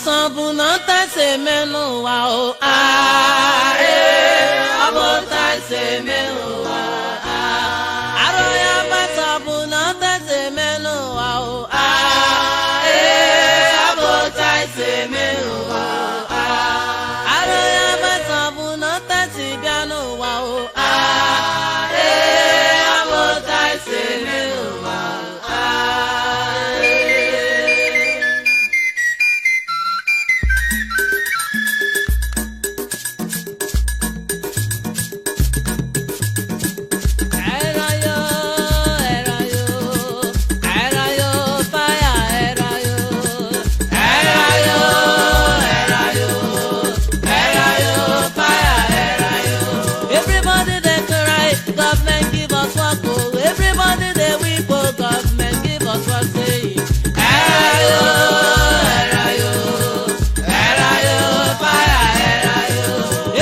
Pásọ bụ na nta si eme n'ụwa o. Ọ bụ nta si eme n'ụwa. Arụ ya pásọ bụ na nta si eme n'ụwa o. Ọ bụ nta si eme n'ụwa. Arụ ya pásọ bụ na nta si bịa n'ụwa o. Ọ bụ nta si eme n'ụwa. Everybody they cry, government give us work, oh. Everybody they weep, oh, government give us work, say. Erayo, erayo, erayo, fire, erayo.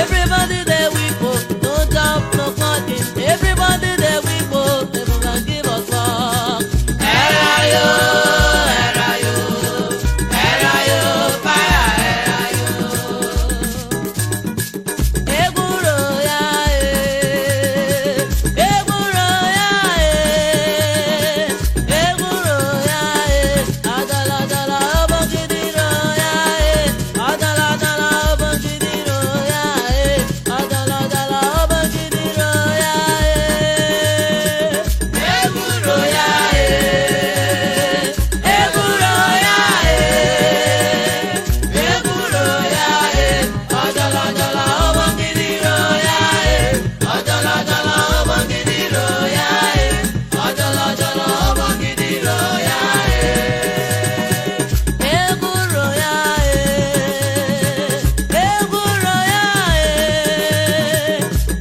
Everybody they weep, oh, no job, no nothing. Everybody they weep, oh, they gonna give us work. Erayo, erayo, erayo, fire, erayo. Egwuro ya e, egwuro ya e, egwuro ya e, adala adala ọbọgidiro ya e, adala adala ọbọgidiro ya e, adala adala ọbọgidiro ya e. Egwuro ya e, egwuro ya e. Egwuro ya e, ọjọlọ ọjọlọ ọbọgidiro ya e, ọjọlọ ọjọlọ ọbọgidiro ya e, ọjọlọ ọjọlọ ọbọgidiro ya e. Egwuro ya e, egwuro ya e,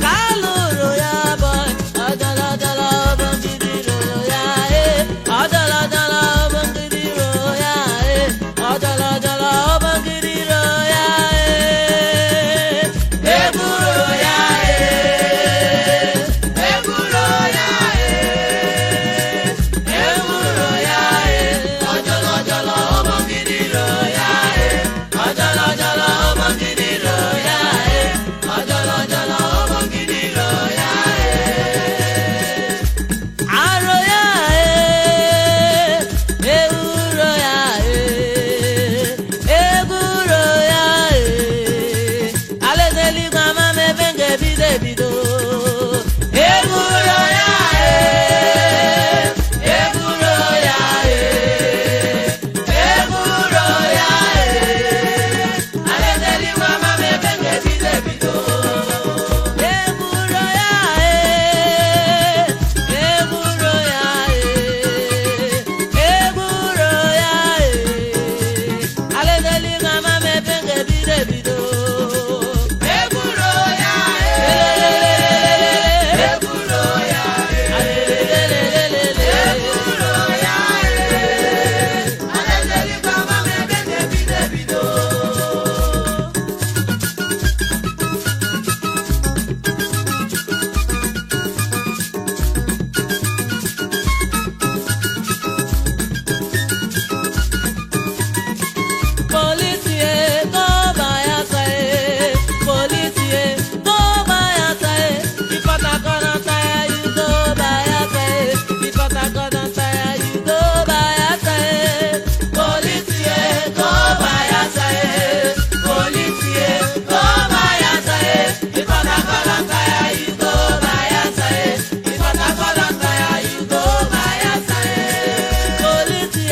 kalụrụ ya bọị, ọjọlọ ọjọlọ ọbọgidiro ya e, ọjọlọ ọjọlọ ọbọgidiro ya e, ọjọlọ ọjọlọ ọbọgidiro ya e. Egwuro ya e, egwuro ya e, egwuro ya e, ọjọlọ ọjọlọ ọbọgidiro ya e, ọjọlọ ọjọlọ ọbọgidiro ya e, ọjọlọ ọjọlọ ọbọgidiro ya e. Aro ya e, ewuro ya e, egwuro ya e, alaeze eluigwe ama m ebe m ga-ebido ebido. Egwuro ya e, egwuro ya e, egwuro ya e, alaeze eluigwe ama m ebe m ga-ebido ebido. Egwuro ya e, egwuro ya e, egwuro ya e, alaeze eluigwe ama m ebe m ga-ebido ebido. Egwuro ya e, egwuro ya e, egwuro ya e, alaeze eluigwe ama m ebe m ga-ebido ebido. Police, go by your side. Police, go by your side. If I gonna tire, you go by your side. If I gonna tire, you go by your side. Police, go by your side. Police, go by your side. If I gonna tire, you go by your side. If I gonna tire, you go by your side. Police,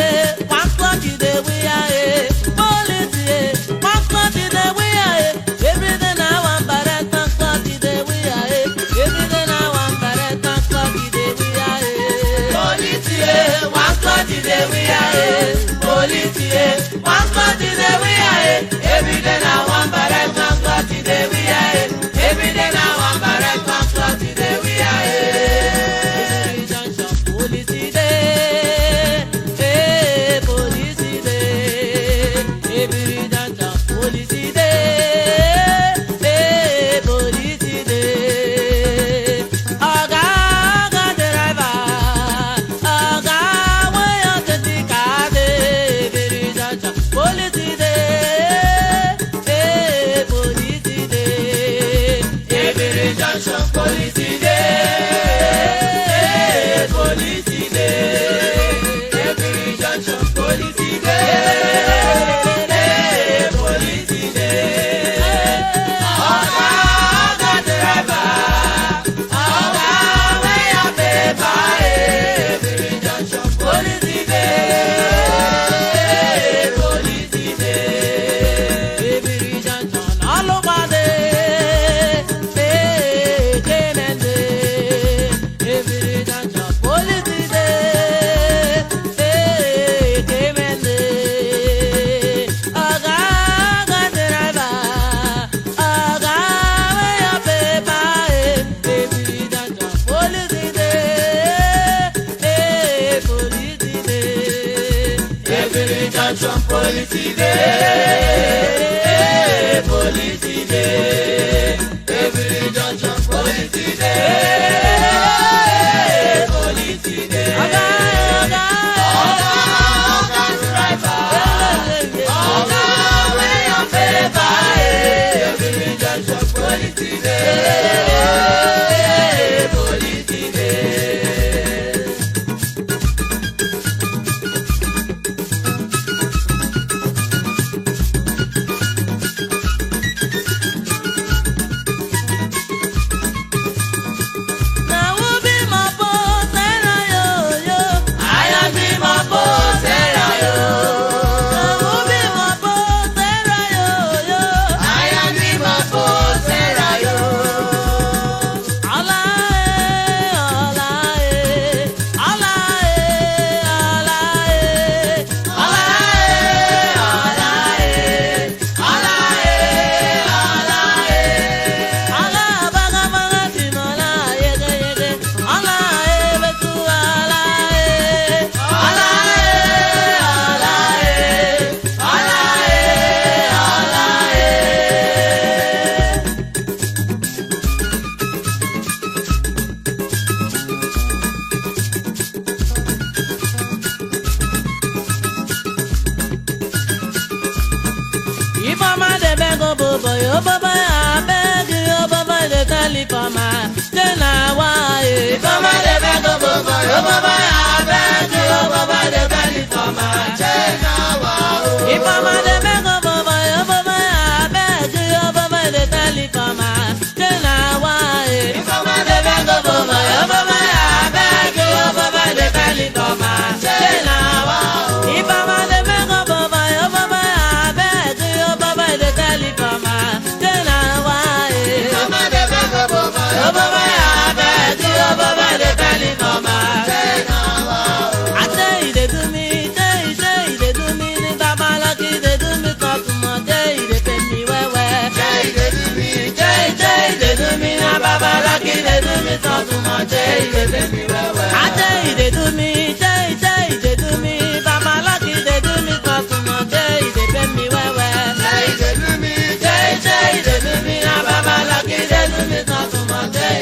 one clock you dey wear, eh. Police, one clock you dey wear, eh. Every day na one barret, one clock you dey wear, eh. Every day na one barret, one clock you dey wear, eh. Police, one clock you dey wear, eh. Police, one clock you dey wear, eh. Every day na one barret, one clock you dey wear, eh. Every day na one barret, one clock you dey wear, eh. Every junction, police dey, eh, police dey. Every junction, police dey, eh, police dey. Oga, oga driver, oga wey your twenty car dey. Every junction, police dey. junction police dey, police dey. Every junction police dey, police dey. Oga, oga driver, oga wear your paper. Every junction police dey, police dey. Every junction all over the Kenende. Every junction police dey, Kenende. Oga, oga driver, oga wear your paper. Every junction police dey, police dey. Every junction police dey, police dey. Every junction police dey, police dey. Oga, oga, Oga, oga driver, oga wear your paper. Every junction police dey, police dey. Na who be my boss, Sarah, yo, yo. I am the boss, Sarah, yo. Na who be my boss, Sarah, yo, yo. I am the boss, Sarah, yo. Ọlá eh, ọlá eh, ọlá eh, ọlá eh. Ọlá eh, ọlá eh, ọlá eh, ọlá eh. Ọlá bagabaga ti mọ̀lá yegeyege. Ọlá eh, betu ọlá eh. Ọlá eh, ọlá eh, ọlá eh, ọlá eh. Ifeoma dey beg obobo, obobo abeg, obobo dey tell Ifeoma, say na why. Ifeoma dey beg obobo, obobo abeg, obobo dey tell Ifeoma, say na wa o. Ifeoma dey beg obobo, obobo abeg, obobo dey tell Ifeoma, say na why. Ifeoma dey beg obobo, obobo abeg, obobo dey tell Ifeoma, say na wa o. Ifeoma dey beg obobo, obobo abeg, obobo dey tell Ifeoma, say na why. Ifeoma dey beg obobo, obobo abeg, obobo dey tell Ifeoma, say na wa o. Ate e dey do me, tey tey e dey do me, ní babalaki dey do me kọsùmọ̀, tey e dey pain me well well. Jai dey do me, jai jai dey do me, na babalaki dey do me tọ̀tùmọ̀, jai dey do me well well. Ate e dey do me, tey tey e dey do me, babalaki dey do me kọsùmọ̀, tey e dey pain me well well. Jai dey do me, jai jai dey do me, na babalaki dey do me tọ̀tùmọ̀, jai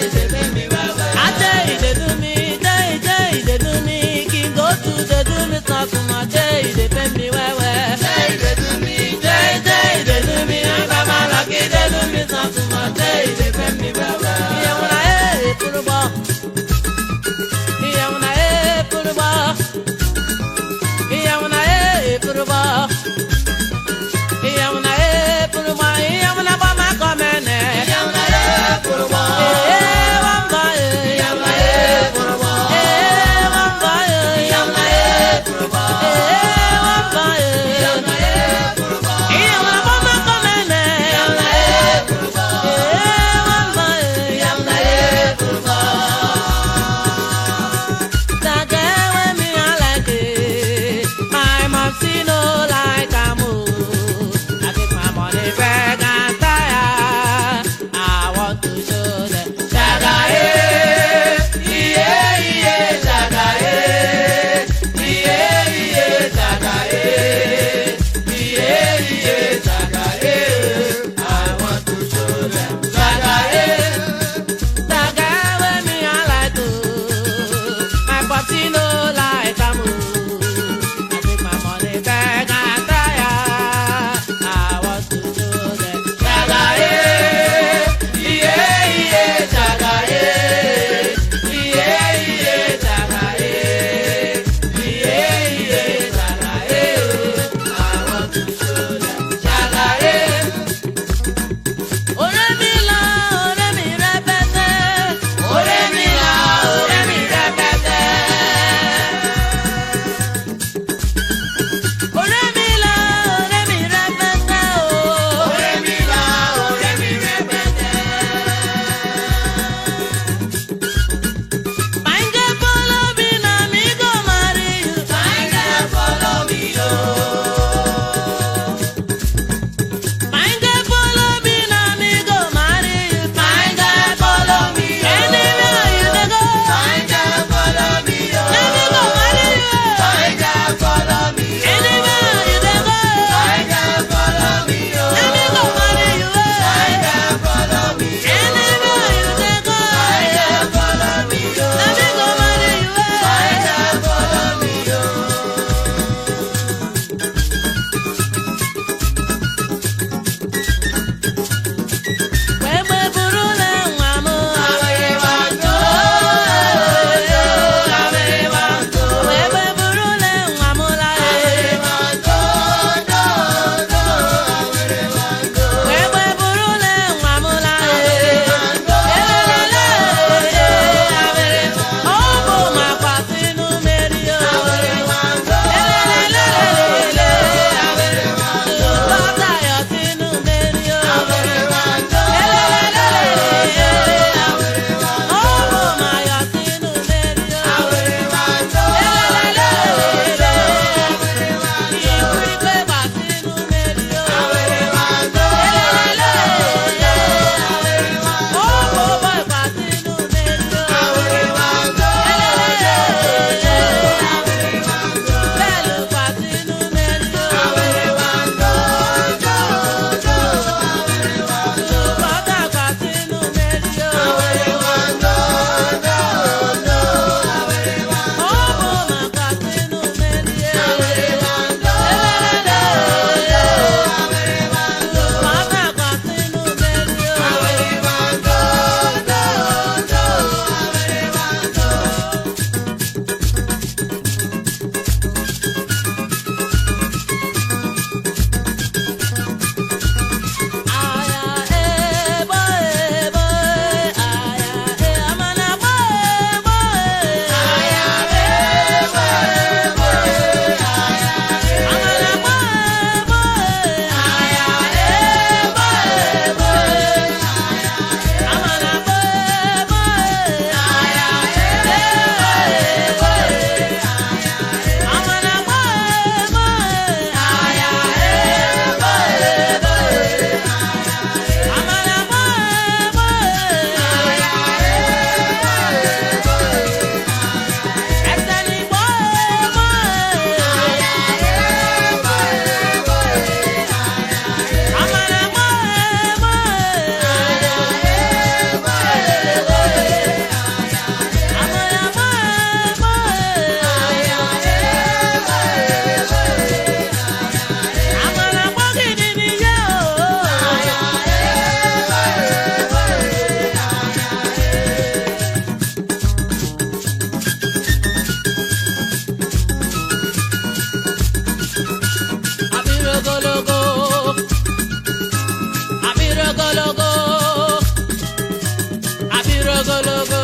Ogologo.